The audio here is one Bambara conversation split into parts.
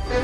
Muso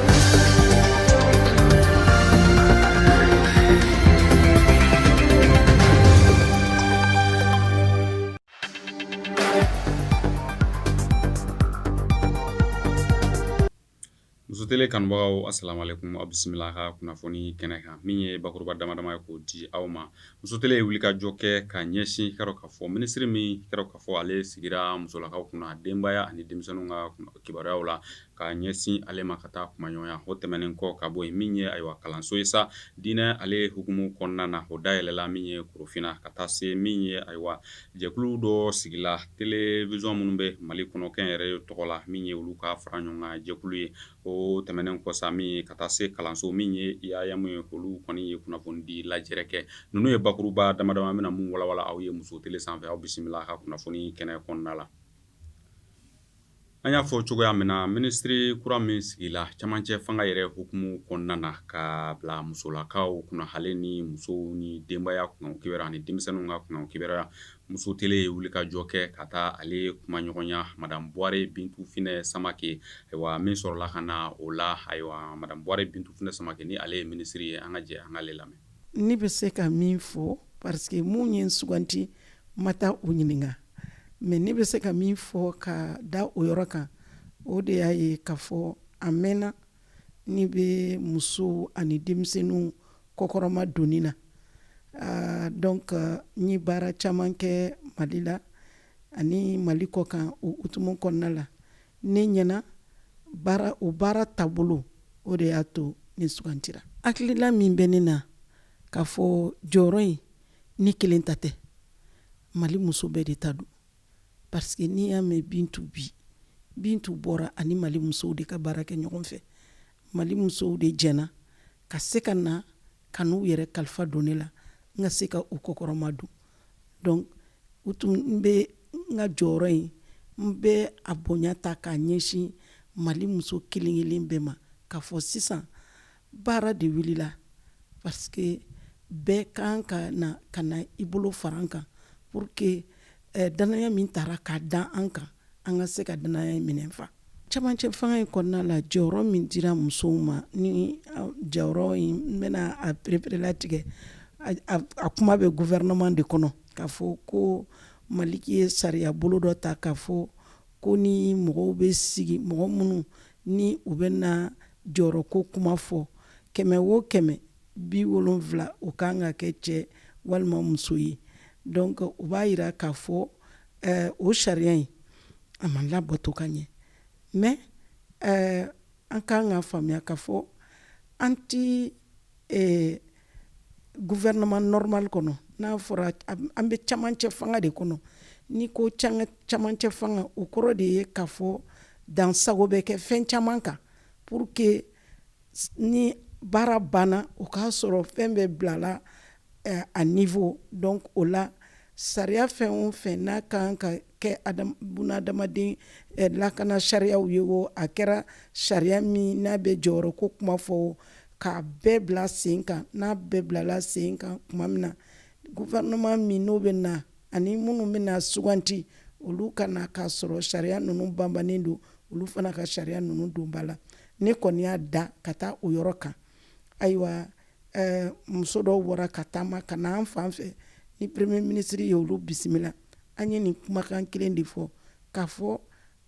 tele kanubagaw, asalaamaaleykum, aw bisimila ka kunnafoni kɛnɛ kan min ye bakuruba dama dama ye k'o di aw ma. Muso tele ye wulikajɔ kɛ ka ɲɛsin k'a dɔn k'a fɔ minisiri min k'a dɔn k'a fɔ ale sigira musolakaw kunna denbaya ani denmisɛnninw ka kibaruyaw la ka ɲɛsin ale ma ka taa kumaɲɔgɔnya. O tɛmɛnen kɔ ka bɔ yen, min ye ayiwa kalanso ye sa diinɛ ale hukumu kɔnɔna na, o dayɛlɛla min ye Korofina ka taa se min ye ayiwa jɛkulu dɔ sigila télévision minnu bɛ Mali kɔnɔ kɛnyɛrɛye tɔgɔ la, min ye olu ka fara ɲɔgɔn kan jɛkulu ye. O tɛmɛnen kɔ sa, min ye ka taa se kalanso min ye IAM ye, olu kɔni ye kunnafonidi lajɛrɛ kɛ. Ninnu ye bakuruba dama dama bɛna mun walawala aw ye Muso Tele sanfɛ. Aw bisimila ka kunnafoni kɛnɛ kɔnɔna la. An y'a fɔ cogoya min na, minisiri kura min sigila camancɛ fanga yɛrɛ hukumu kɔnɔna na ka bila musolakaw kunna, ale ni musow ni denbaya kunna kibaruya ani denmisɛnninw ka kunna kibaruya, Muso Tele ye wulikajɔ kɛ ka taa ale kumaɲɔgɔnya Madame Buware Bintu Finɛ Samake. Ayiwa, min sɔrɔla ka na o la, ayiwa, Madame Buware Bintu Finɛ Samake ni ale ye minisiri ye, an ka jɛ an k'ale lamɛn. Ne bɛ se ka min fɔ, parce que mun ye n suganti, n ma taa o ɲininka, mais ne bɛ se ka min fɔ ka da o yɔrɔ kan, o de y'a ye k'a fɔ a mɛnna ne bɛ musow ani denmisɛnninw kɔkɔrɔma donni na. Donc n ye baara caman kɛ Mali la ani Mali kɔkan o hukumu kɔnɔna la. Ne ɲɛna baara o baara taabolo, o de y'a to ne sugantira. Hakilila min bɛ ne na k'a fɔ jɔyɔrɔ in, ne kelen ta tɛ, Mali muso bɛɛ de ta don, parce que n'i y'a mɛn Bintu bi, Bintu bɔra ani Mali musow de ka baara kɛ ɲɔgɔn fɛ. Mali musow de jɛnna ka se ka na ka n'u yɛrɛ kalifa don ne la, n ka se ka u kɔkɔrɔma don. Donc u tun n bɛ n ka jɔyɔrɔ in, n bɛ a bonya ta k'a ɲɛsin Mali muso kelen kelen bɛɛ ma, k'a fɔ sisan baara de wulila, parce que bɛɛ kan ka na ka na i bolo fara an kan pour que dannaya min tara k'a da an kan, an ka se ka dannaya in minɛn fa. Camancɛ fanga in kɔnɔna la, jɔyɔrɔ min dira musow ma, ni jɔyɔrɔ in, n bɛna a pereperelatigɛ, a kuma bɛ gouvernement de kɔnɔ, k'a fɔ ko Mali ye sariya bolo dɔ ta k'a fɔ ko ni mɔgɔw bɛ sigi, mɔgɔ minnu ni u bɛ na jɔyɔrɔko kuma fɔ, 100 o 100, 70, o kan ka kɛ cɛ walima muso ye. Donc o b'a jira k'a fɔ o sariya in, a ma labato ka ɲɛ. Mais an kan ka faamuya k'a fɔ an ti gouvernement normal kɔnɔ. N'a fɔra an bɛ camancɛ fanga de kɔnɔ, n'i ko camancɛ fanga, o kɔrɔ de ye k'a fɔ dansago bɛ kɛ fɛn caman kan pour que ni baara banna, o k'a sɔrɔ fɛn bɛɛ bilala a niveau. Donc o la, sariya fɛn o fɛn n'a kan ka kɛ bunadamaden lakana sariyaw ye, o a kɛra sariya min n'a bɛ jɔyɔrɔ ko kuma fɔ, k'a bɛɛ bila sen kan. N'a bɛɛ bilala sen kan tuma min na, gouvernement min n'o bɛ na ani minnu bɛna suganti, olu ka na k'a sɔrɔ sariya ninnu banbannen don, olu fana ka sariya ninnu don ba la. Ne kɔni y'a da ka taa o yɔrɔ kan. Ayiwa, muso dɔw bɔra ka taama ka na an fan fɛ ni premier ministre ye olu bisimila. An ye nin kumakan kelen de fɔ k'a fɔ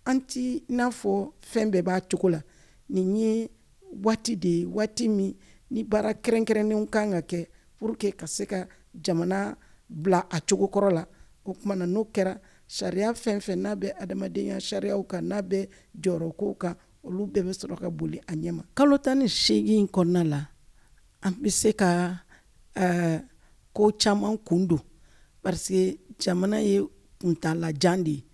an ti n'a fɔ fɛn bɛɛ b'a cogo la. Nin ye waati de ye, waati min ni baara kɛrɛnkɛrɛnnenw kan ka kɛ pour que ka se ka jamana bila a cogo kɔrɔ la. O tuma na, n'o kɛra, sariya fɛn fɛn n'a bɛ adamadenya sariyaw kan, n'a bɛ jɔyɔrɔkow kan, olu bɛɛ bɛ sɔrɔ ka boli a ɲɛma. Kalo 18 kɔnɔna la, an bɛ se ka ko caman kun don, parce que jamana ye kuntaalajan de ye.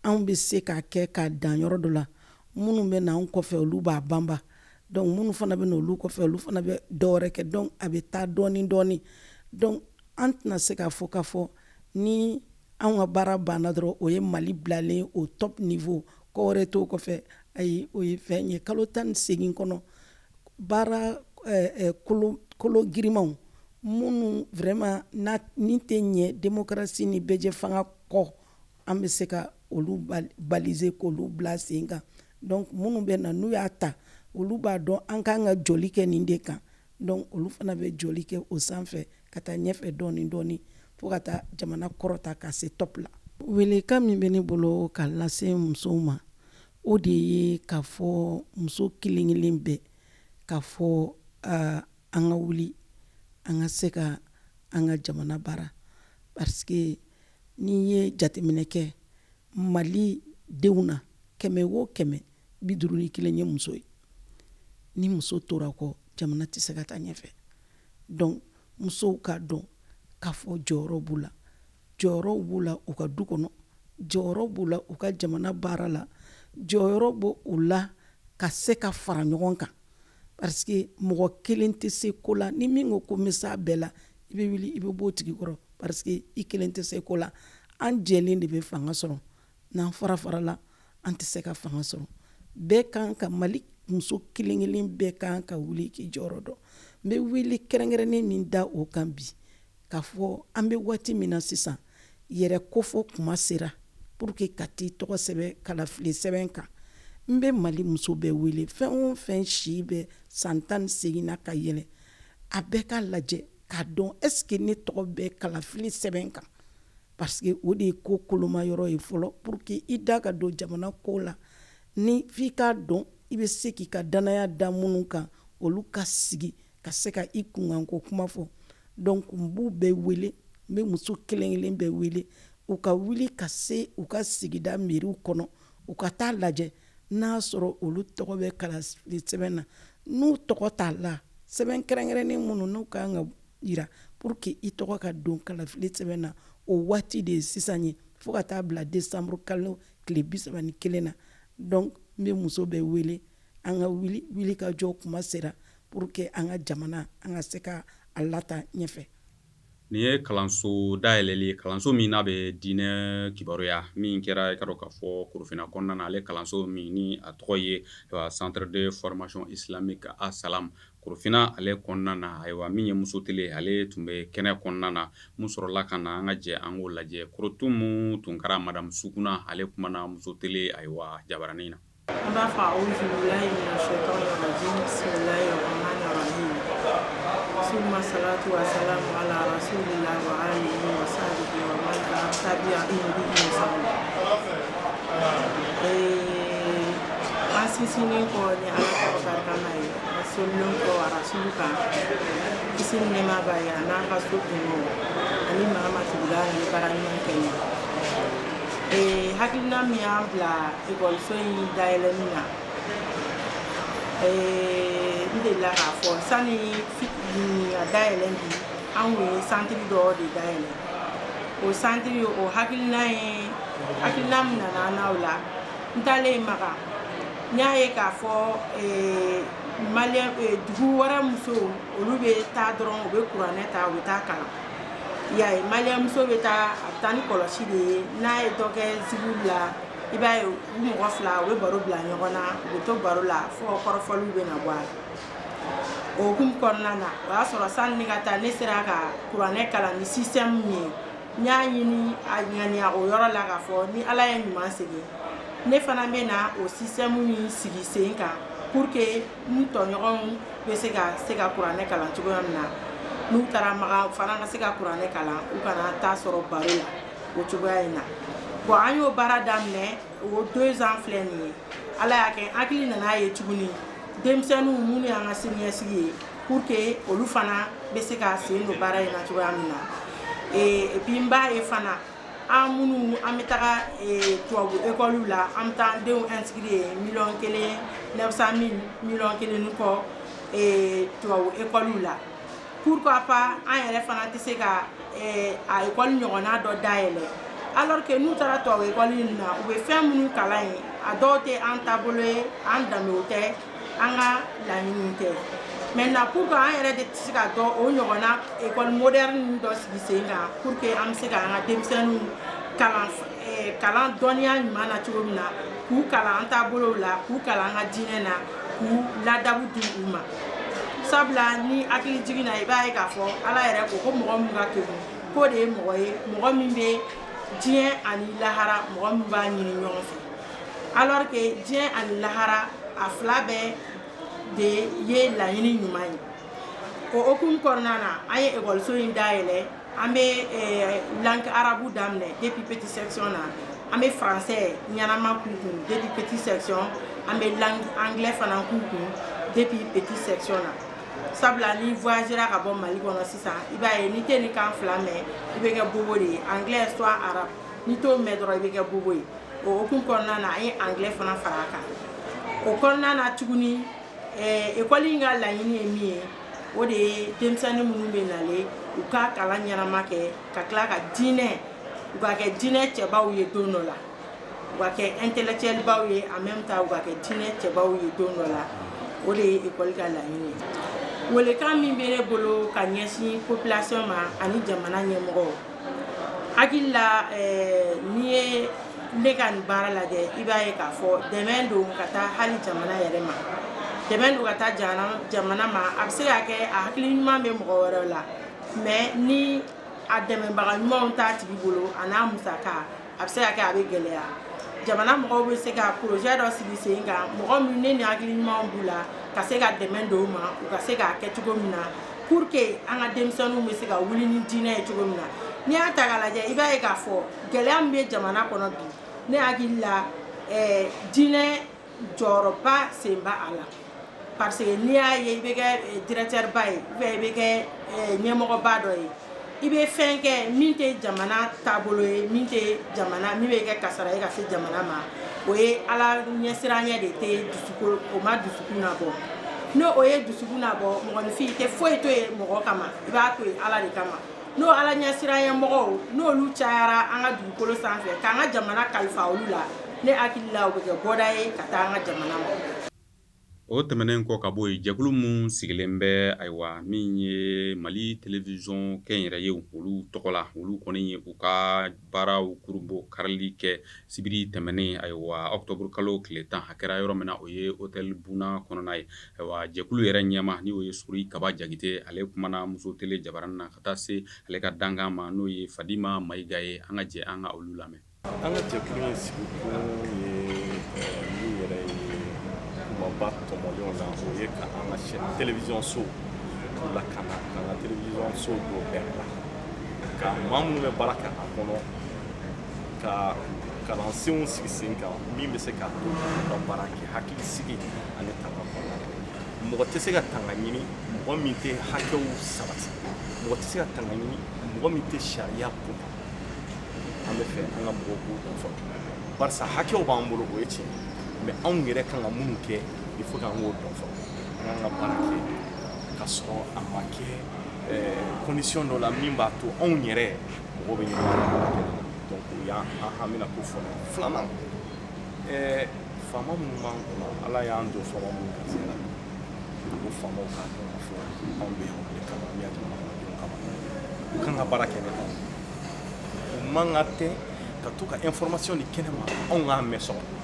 Anw bɛ se k'a kɛ k'a dan yɔrɔ dɔ la, minnu bɛ na an kɔfɛ, olu b'a banba. Donc minnu fana bɛ na olu kɔfɛ, olu fana bɛ dɔ wɛrɛ kɛ. Donc a bɛ taa dɔɔni dɔɔni. Donc an tɛna se k'a fɔ k'a fɔ ni anw ka baara banna dɔrɔn, o ye Mali bilalen au top niveau, ko wɛrɛ t'o kɔfɛ. Ayi, o ye fɛn ye, kalo 18 kɔnɔ, baara kolo girimanw minnu vraiment ni tɛ ɲɛ démocratie ni bɛɛjɛ fanga kɔ, an bɛ se ka olu baliser k'olu bila sen kan. Donc minnu bɛ na, n'u y'a ta, Olu b'a dɔn an ka kan ka jɔli kɛ nin de kan. Donc olu fana bɛ jɔli kɛ o sanfɛ ka taa ɲɛfɛ dɔɔni dɔɔni fo ka taa jamana kɔrɔta ka se top la. Welekan min bɛ ne bolo ka lase musow ma, o de ye k'a fɔ muso kelen-kelen bɛɛ k'a fɔ an ka wuli, an ka se ka an ka jamana baara, parce que n'i ye jateminɛ kɛ Mali denw na, 100 o 100, 51 ye muso ye. Ni muso tora kɔ, jamana tɛ se ka taa ɲɛfɛ. Donc musow k'a dɔn k'a fɔ jɔyɔrɔ b'u la, jɔyɔrɔ b'u la u ka du kɔnɔ, jɔyɔrɔ b'u la u ka jamana baara la, jɔyɔrɔ b'u u la ka se ka fara ɲɔgɔn kan, parce que mɔgɔ kelen tɛ se ko la. Ni min ko ko n bɛ s'a bɛɛ la, i bɛ wuli, i bɛ bɔ o tigi kɔrɔ, parce que i kelen tɛ se ko la. An jɛlen de bɛ fanga sɔrɔ. N'an fara farala, an tɛ se ka fanga sɔrɔ. Bɛɛ kan ka, Mali muso kelen kelen bɛɛ kan ka wuli k'i jɔyɔrɔ dɔn. N bɛ wele kɛrɛnkɛrɛnnen min da o kan bi, k'a fɔ an bɛ waati min na sisan, yɛrɛ kofɔ kuma sera pour que ka t'i tɔgɔ sɛbɛn kalafili sɛbɛn kan. N bɛ Mali muso bɛɛ wele, fɛn o fɛn si bɛ san 18 na ka yɛlɛ, a bɛɛ k'a lajɛ k'a dɔn est ce que ne tɔgɔ bɛ kalafili sɛbɛn kan, parce que o de ye ko koloma yɔrɔ ye fɔlɔ. Pour que i da ka don jamana ko la, ni f'i k'a dɔn i bɛ se k'i ka danaya da minnu kan, olu ka sigi ka se ka i kunkanko kuma fɔ. Donc n b'u bɛɛ wele, n bɛ muso kelen kelen bɛɛ wele, u ka wuli ka se u ka sigida mairiew kɔnɔ, u ka taa lajɛ n'a sɔrɔ olu tɔgɔ bɛ kalafili sɛbɛn na. N'u tɔgɔ t'a la, sɛbɛn kɛrɛnkɛrɛnnen minnu n'u kan ka yira pour que i tɔgɔ ka don kalafili sɛbɛn na, o waati de ye sisan ye, fo ka taa bila décembre kalo tile 31 na. Donc n bɛ muso bɛɛ wele, an ka wuli, wuli ka jɔ kuma sera pour que an ka jamana, an ka se ka a lata ɲɛfɛ. Nin ye kalanso dayɛlɛli ye, kalanso min n'a bɛ diinɛ kibaruya, min kɛra i ka dɔn k'a fɔ Korofina kɔnɔna na. Ale kalanso min ni a tɔgɔ ye Centre de formation islamique Asalam Korofina ale kɔnɔna na. Ayiwa, min ye Muso Tele, ale tun bɛ kɛnɛ kɔnɔna na. Mun sɔrɔla ka na, an ka jɛ an k'o lajɛ. Korotumu Tunkara, Madame Sukuna, ale kumana Muso Tele, ayiwa, jabaranin na. An b'a fɔ: أعوذ بالله من الشيطان الرجيم، بسم الله الرحمن الرحيم، ثم الصلاة والسلام على رسول الله وآله وصحبه ومن تبعهم بإحسان. An sinsinnen kɔ ni Ala tɔgɔ barikama ye, an solilen kɔ Rasulu kan, kisi ni nɛɛma b'a ye, a n'a ka so kungo ani maa ma tugula ni baara ɲuman kɛ. Ye hakilina min y'an bila ekɔliso in dayɛlɛnni na, n delila k'a fɔ sani a dayɛlɛ bi, an kun ye centre dɔ de dayɛlɛ. O centre, o hakilina ye hakilina min nana an na, o la n taalen Makan, n y'a ye k'a fɔ malien dugu wɛrɛ musow, olu bɛ taa dɔrɔn, u bɛ kuranɛ ta, u bɛ taa kalan. I y'a ye, malien muso bɛ taa, a bɛ taa ni kɔlɔsi de ye. N'a ye dɔ kɛ ziuru la, i b'a ye u mɔgɔ fila, u bɛ baro bila ɲɔgɔn na, u bɛ to baro la fo kɔrɔfɔliw bɛ na bɔ a la. O hukumu kɔnɔna na, o y'a sɔrɔ sani ne ka taa, ne sera ka kuranɛ kalan ni système min ye, n y'a ɲini a ŋaniya o yɔrɔ la k'a fɔ ni Ala ye ɲuman segin, ne fana bɛ na o système min sigi sen kan pour que n tɔɲɔgɔnw bɛ se ka kuranɛ kalan cogoya min na, n'u taara Makan fana ka se ka kuranɛ kalan, u kana taa sɔrɔ baro la o cogoya in na. Bon, an y'o baara daminɛ, o 2 ans filɛ nin ye. Ala y'a kɛ, hakili nana ye tuguni, denmisɛnninw minnu y'an ka siniɲɛsigi ye, pour que olu fana bɛ se ka sen don baara in na cogoya min na. Et puis n b'a ye fana, an minnu an bɛ taga tubabu ekɔliw la, an bɛ taa an denw inscrire yen, miliyɔn 1 900 000, miliyɔn 1 ni kɔ tubabu ekɔliw la, pourquoi pas an yɛrɛ fana tɛ se ka a ekɔli ɲɔgɔnna dɔ dayɛlɛ, alors que n'u taara tubabu ekɔli in na, u bɛ fɛn minnu kalan yen, a dɔw tɛ an taabolo ye, an danbew tɛ, an ka laɲiniw tɛ. Maintenant, pour que an yɛrɛ de tɛ se ka dɔ o ɲɔgɔnna école moderne dɔ sigi sen kan, pour que an bɛ se ka an ka denmisɛnninw kalan, kalan dɔnniya ɲuman na cogo min na, k'u kalan an taabolow la, k'u kalan an ka diinɛ na, k'u ladabu di u ma. Sabula ni hakili jigin na, i b'a ye k'a fɔ Ala yɛrɛ ko ko mɔgɔ min ka kegun, k'o de ye mɔgɔ ye, mɔgɔ min bɛ diɲɛ ani lahara, mɔgɔ min b'a ɲini ɲɔgɔn fɛ, alors que diɲɛ ani lahara a fila bɛɛ. de ye laɲini ɲuman ye. O hokumu kɔnɔna na, an ye ekɔliso in dayɛlɛ. An bɛ langue arabe daminɛ depuis petite section na, an bɛ français ɲɛnama k'u kun depuis petite section, an bɛ langue anglais fana k'u kun depuis petite section na. Sabula ni voyagera ka bɔ Mali kɔnɔ sisan, i b'a ye n'i tɛ nin kan fila mɛn, i bɛ kɛ bobo de ye, anglais soit arabe. N'i t'o mɛn dɔrɔn, i bɛ kɛ bobo ye. O hokumu kɔnɔna na, an ye anglais fana fara a kan. O kɔnɔna na tuguni, ekɔli in ka laɲini ye min ye, o de ye denmisɛnnin minnu bɛ nalen, u ka kalan ɲɛnama kɛ, ka tila ka diinɛ, u ka kɛ diinɛ cɛbaw ye don dɔ la, u ka kɛ intellectuel baw ye, en même temps u ka kɛ diinɛ cɛbaw ye don dɔ la. O de ye ekɔli ka laɲini ye. Welekan min bɛ ne bolo ka ɲɛsin population ma ani jamana ɲɛmɔgɔw hakili la, n'i ye ne ka nin baara lajɛ, i b'a ye k'a fɔ dɛmɛ don ka taa hali jamana yɛrɛ ma, dɛmɛ don ka taa jamana ma. A bɛ se ka kɛ a hakili ɲuman bɛ mɔgɔ wɛrɛw la, mais ni a dɛmɛbaga ɲumanw t'a tigi bolo, a n'a musaka, a bɛ se ka kɛ a bɛ gɛlɛya. Jamana mɔgɔw bɛ se ka projet dɔ sigi sen kan, mɔgɔ min ne ni hakili ɲumanw b'u la, ka se ka dɛmɛ don u ma, u ka se k'a kɛ cogo min na, pour que an ka denmisɛnninw bɛ se ka wuli ni diinɛ ye cogo min na. N'i y'a ta k'a lajɛ, i b'a ye k'a fɔ gɛlɛya min bɛ jamana kɔnɔ bi, ne hakili la, diinɛ jɔyɔrɔba sen b'a a la, parce que n'i y'a ye i bɛ kɛ directeur ba ye ou bien i bɛ kɛ ɲɛmɔgɔba dɔ ye, i bɛ fɛn kɛ min tɛ jamana taabolo ye, min tɛ jamana, min bɛ kɛ kasara ye ka se jamana ma, o ye Ala ɲɛsiranɲɛ de tɛ dusukolo, o ma dusukun nabɔ. N'o o ye dusukun nabɔ, mɔgɔninfin, i tɛ foyi to yen mɔgɔ kama, i b'a to yen Ala de kama. N'o Ala ɲɛsiranɲɛ mɔgɔw, n'olu cayara an ka dugukolo sanfɛ, k'an ka jamana kalifa olu la, ne hakili la, o bɛ kɛ bɔda ye ka taa an ka jamana ma. O tɛmɛnen kɔ ka bɔ yen, jɛkulu min sigilen bɛ, ayiwa, min ye Mali télévision kɛnyɛrɛye olu tɔgɔ la, olu kɔni ye u ka baaraw kurunbon karili kɛ sibiri tɛmɛnen, ayiwa, octobre kalo tile 10. A kɛra yɔrɔ min na, o ye hôtel Buna kɔnɔna ye. Ayiwa, jɛkulu yɛrɛ ɲɛma, ni o ye Sori Kaba Jakite, ale kumana Muso Télé jabaranin na ka taa se ale ka dankan ma, n'o ye Fadima Mayiga ye. An ka jɛ an ka olu lamɛn. An ka jɛkulu in sigikun ye min yɛrɛ ye, kumaba tɔmɔlenw na, o ye ka an ka chaîne télévision so lakana, k'an ka télévision so don bɛrɛ la, ka maa minnu bɛ baara kɛ a kɔnɔ, ka kalansenw sigi sen kan min bɛ se k'a to u ka baara kɛ hakili sigi ani tanga kɔnɔna na. Mɔgɔ tɛ se ka tanga ɲini mɔgɔ min tɛ hakɛw sabati, mɔgɔ tɛ se ka tanga ɲini mɔgɔ min tɛ sariya bonya. An bɛ fɛ an ka mɔgɔw k'o dɔn fɔlɔ, barisa hakɛw b'an bolo, o ye tiɲɛ ye, mais anw yɛrɛ kan ka minnu kɛ, il faut k'an k'o dɔn fɔlɔ. An k'an ka baara kɛ ka sɔrɔ a ma kɛ condition dɔ la min b'a to anw yɛrɛ mɔgɔw bɛ ɲɔgɔn ka baara kɛ. Donc o y'an hamina ko fɔlɔ. Filanan, faama minnu b'an kunna, Ala y'an don faama minnu garisɛgɛ la, o faamaw k'a dɔn k'a fɔ anw bɛ yan olu de kama, an bɛ yan jamana kɔnɔdenw kama. U kan ka baara kɛ ni anw ye. U man ka tɛ ka to ka information di kɛnɛ ma, anw k'a mɛn so kɔnɔ.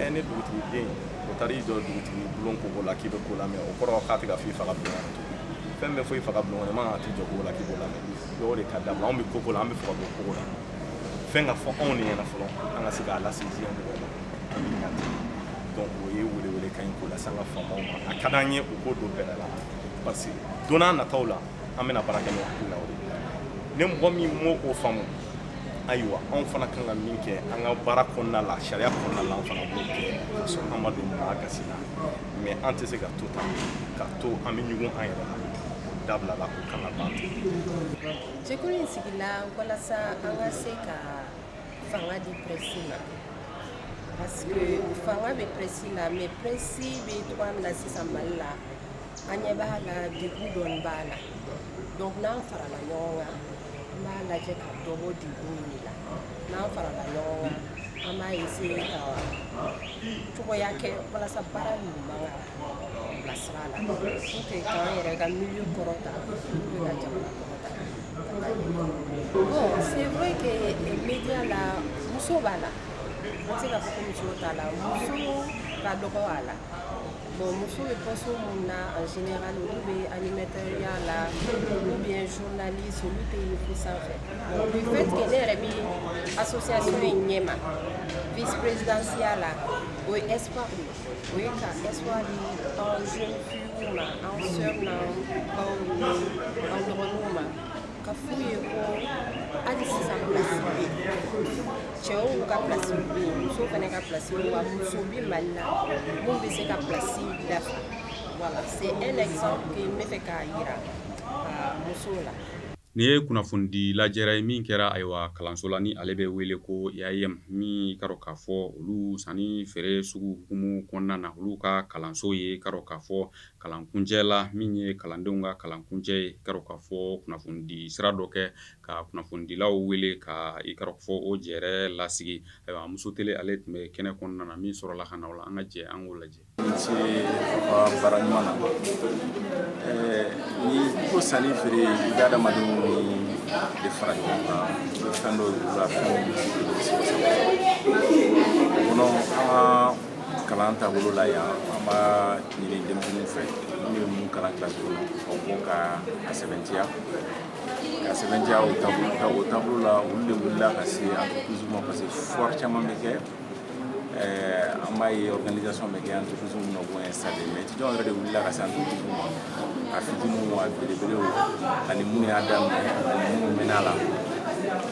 Ne dugutigi den, o taara i jɔ dugutigi bulon koko la k'i bɛ ko lamɛn, o kɔrɔ k'a tɛ ka fɔ i fa ka bulon kɔnɔ tuguni. Fɛn bɛ fɔ i fa ka bulon kɔnɔ, i man kan ka t'i jɔ koko la k'i b'o lamɛn. O de ka dabila. Anw bɛ koko la, an bɛ fɛ ka bɔ koko la. Fɛn ka fɔ anw de ɲɛna fɔlɔ, an ka se k'a lase diɲɛ mɔgɔw ma, an bɛ ɲa ten. Donc o ye welewele kan ye k'o lase an ka faamaw ma. A ka d'an ye u k'o don bɛrɛ la, parce que don n'a nataw la, an bɛna baara kɛ n'o hakilinaw de ye. Ni mɔgɔ min m'o o faamu, ayiwa, anw fana kan ka min kɛ an ka baara kɔnɔna la, sariya kɔnɔna la, an fana b'o kɛ ka sɔrɔ an ma don maa gasi la. Mais an tɛ se ka to tan, ka to an bɛ ɲugun an yɛrɛ la. O dabila la, o kan ka ban ten. Jɛkulu in sigila walasa an ka se ka fanga di presse ma, parce que fanga bɛ presse la, mais presse bɛ cogoya min na sisan Mali la, an ɲɛ b'a la, degun dɔɔni b'a la. Donc n'an farala ɲɔgɔn kan, an b'a lajɛ ka dɔ bɔ degun in de la. N'an farala ɲɔgɔn kan, an b'a essayer ka cogoya kɛ walasa baara ɲuman ka bila sira la, pour que k'an yɛrɛ ka milieu kɔrɔta, pour que ka jamana kɔrɔta ka taa ɲɛ. Bon, c'est vrai que média la, muso b'a la, an tɛ se k'a fɔ ko muso t'a la, muso ka dɔgɔ a la. Bon, muso bɛ poste mun na, en général olu bɛ animateur la ou bien journaliste, olu tɛ ye fo sanfɛ. Bon, du fait que ne yɛrɛ bɛ association in ɲɛma, vice présidence la. O ye espoir de ye, o ye ka espoir di an jeune fille ma, an sœur n'an baw ni an dɔgɔninw ma, ka f'u ye ko hali sisan place bɛ yen, cɛw ka place bɛ yen, musow fana ka place bɛ yen, wa muso bɛ Mali la mun bɛ se ka place dafa. Voilà, c'est un exemple que n bɛ fɛ k'a yira musow la. Nin ye kunnafonidi lajɛrɛ ye min kɛra, ayiwa, kalanso la ni ale bɛ wele ko IAM, min ka k'a fɔ olu sanni feere sugu hukumu kɔnɔna na, olu ka kalanso ye ka k'a fɔ kalankuncɛ la, min ye kalandenw ka kalankuncɛ ye, ka k'a fɔ kunnafonidi sira dɔ kɛ ka kunnafonidilaw wele ka i ka fɔ o jɛrɛ lasigi. Ayiwa, Muso Télé ale tun bɛ kɛnɛ kɔnɔna na min sɔrɔla ka na o la, an ka jɛ an k'o lajɛ. Ce ka baara ɲuman na. Ni ko sanni feere, i bɛ adamadenw ni de fara ɲɔgɔn kan, i bɛ fɛn dɔ yir'u la, fɛn min bɛ se kosɛbɛ o kɔnɔ. An ka kalan taabolo la yan, an b'a ɲini denmisɛnninw fɛ, n'u ye mun kalan kilasi kɔnɔ, ka bɔ ka a sɛbɛntiya, ka sɛbɛntiya o taabolo o taabolo la. Olu de wulila ka se entreprise ma, parce que foire caman bɛ kɛ, an b'a ye organisation bɛ kɛ, entreprise minnu b'o installé, mais étudiants yɛrɛ de wulila ka se entreprise ma, a fitininw, a belebelew, ani minnu y'a daminɛ, ani minnu mɛnna a la,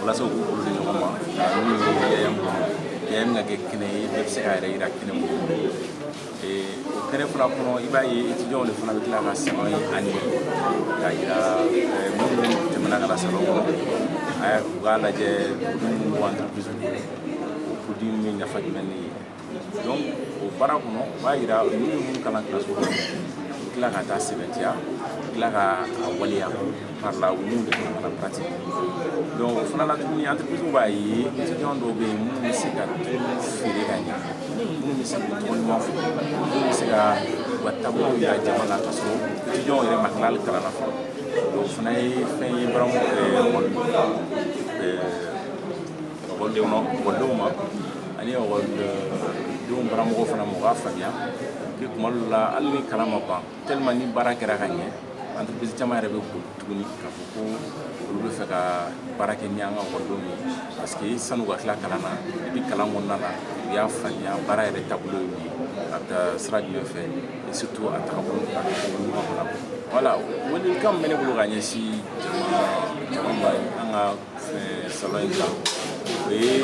walasa u k'u bolo di ɲɔgɔn ma ka min ye IAM kɔnɔ. IAM ka kɛ kɛnɛ ye, bɛɛ bɛ se k'a yɛrɛ yira kɛnɛ mun kɔnɔ. O kɛnɛ fana kɔnɔ, i b'a ye étudiants de fana bɛ tila ka salon in animer, k'a yira minnu tɛmɛna ka na salon kɔnɔ, u k'a lajɛ produit minnu b'o entreprise bolo, o produit bɛ nafa jumɛn de ye. Donc o baara kɔnɔ, o b'a yira n'u ye mun kalan kilasi kɔnɔ, u tila ka taa sɛbɛntiya, u tila ka a waleya par la mun de kɔnɔ la pratique. Donc o fana la tuguni, entreprise b'a ye étudiants dɔw bɛ yen minnu bɛ se ka feere ka ɲɛ, minnu bɛ se k'u tɔgɔ ɲuman fɔ, minnu bɛ se ka u ka taabolo yira jama la, ka sɔrɔ étudiants yɛrɛ ma tila hali kalan na fɔlɔ. Donc o fana ye fɛn ye baramɔgɔ ekɔli kɔnɔ, ekɔlidenw ma ani ekɔlidenw baramɔgɔw fana ma, u k'a faamuya que tuma dɔw la, hali ni kalan ma ban, tellement ni baara kɛra ka ɲɛ, entreprise caman yɛrɛ bɛ boli tuguni k'a fɔ ko olu bɛ fɛ ka baara kɛ ni an ka ekɔlidenw ye, parce que san'u ka tila kalan na, depuis kalan kɔnɔna na, u y'a faamuya baara yɛrɛ taabolo ye mun ye, a bɛ taa sira jumɛn fɛ, et surtout a tagabolo ɲuman fana. Voilà, welelikan min bɛ ne bolo ka ɲɛsin jama ma an ka salon in kan, o ye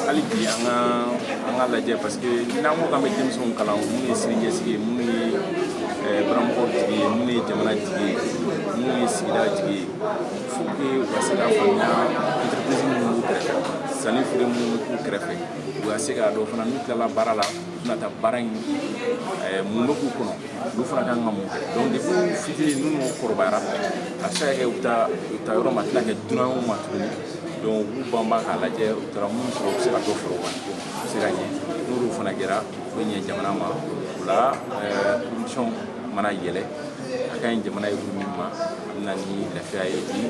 hali bi an ka lajɛ, parce que n'an ko k'an bɛ denmisɛnw kalan, minnu ye sini ɲɛsigi ye, minnu ye baramɔgɔw jigi ye, minnu ye jamana jigi ye, minnu ye sigida jigi ye, faut que u ka se k'a faamuya entreprise minnu b'u kɛrɛfɛ, sanni feere minnu b'u kɛrɛfɛ, u ka se k'a dɔn fana n'u tilala baara la, u bɛna taa baara in mun bɛ k'u kɔnɔ, olu fana kan ka mun kɛ. Donc depuis fitinin, n'u kɔrɔbayara, a bɛ se ka kɛ u bɛ taa yɔrɔ ma tila kɛ dunan ma tuguni. Donc u b'u banba k'a lajɛ, u taara mun sɔrɔ, u bɛ se ka dɔ fara o kan, u bɛ se ka ɲɛ. N'olu fana kɛra, u bɛ ɲɛ jamana ma. O la, production mana yɛlɛ, a ka ɲi jamana économie ma, a bɛ na ni lafiya ye. Bi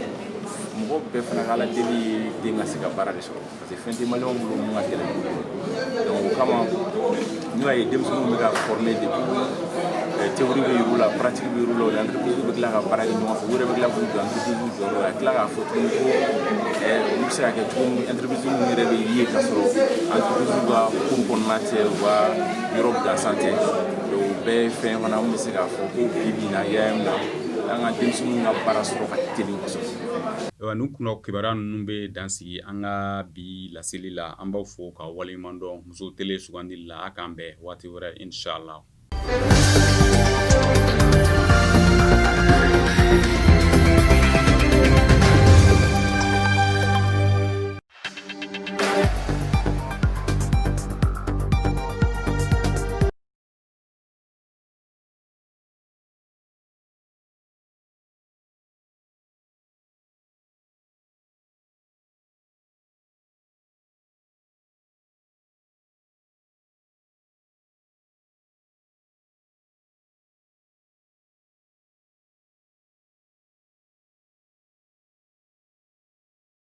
mɔgɔ bɛɛ fana ka ala deli ye den ka se ka baara de sɔrɔ, parce que fɛn tɛ maliyɛnw bolo mun ka gɛlɛn bolo. Donc o kama, n'u y'a ye denmisɛnninw bɛ ka former, depuis théorie bɛ yir'u la, pratique bɛ yir'u la, o ni entreprise bɛ tila ka baara kɛ ɲɔgɔn fɛ, u yɛrɛ bɛ tila k'u jɔ entreprise jɔyɔrɔ la, ka tila k'a fɔ tuguni ko olu bɛ se ka kɛ cogo min, entreprise minnu yɛrɛ bɛ ye ka sɔrɔ entreprise ka cour kɔnɔna tɛ, u ka yɔrɔ gansan tɛ. Donc o bɛɛ ye fɛn fana mun bɛ se k'a fɔ ko bi bi in na, IAM na, an ka denmisɛnninw ka baara sɔrɔ ka teli kosɛbɛ. Ayiwa, nin kunna kibaruya ninnu bɛ dan sigi an ka bi laseli la. An b'aw fo ka waleɲuman dɔn Muso Télé sugandili la. A k'an bɛn waati wɛrɛ, inshallah.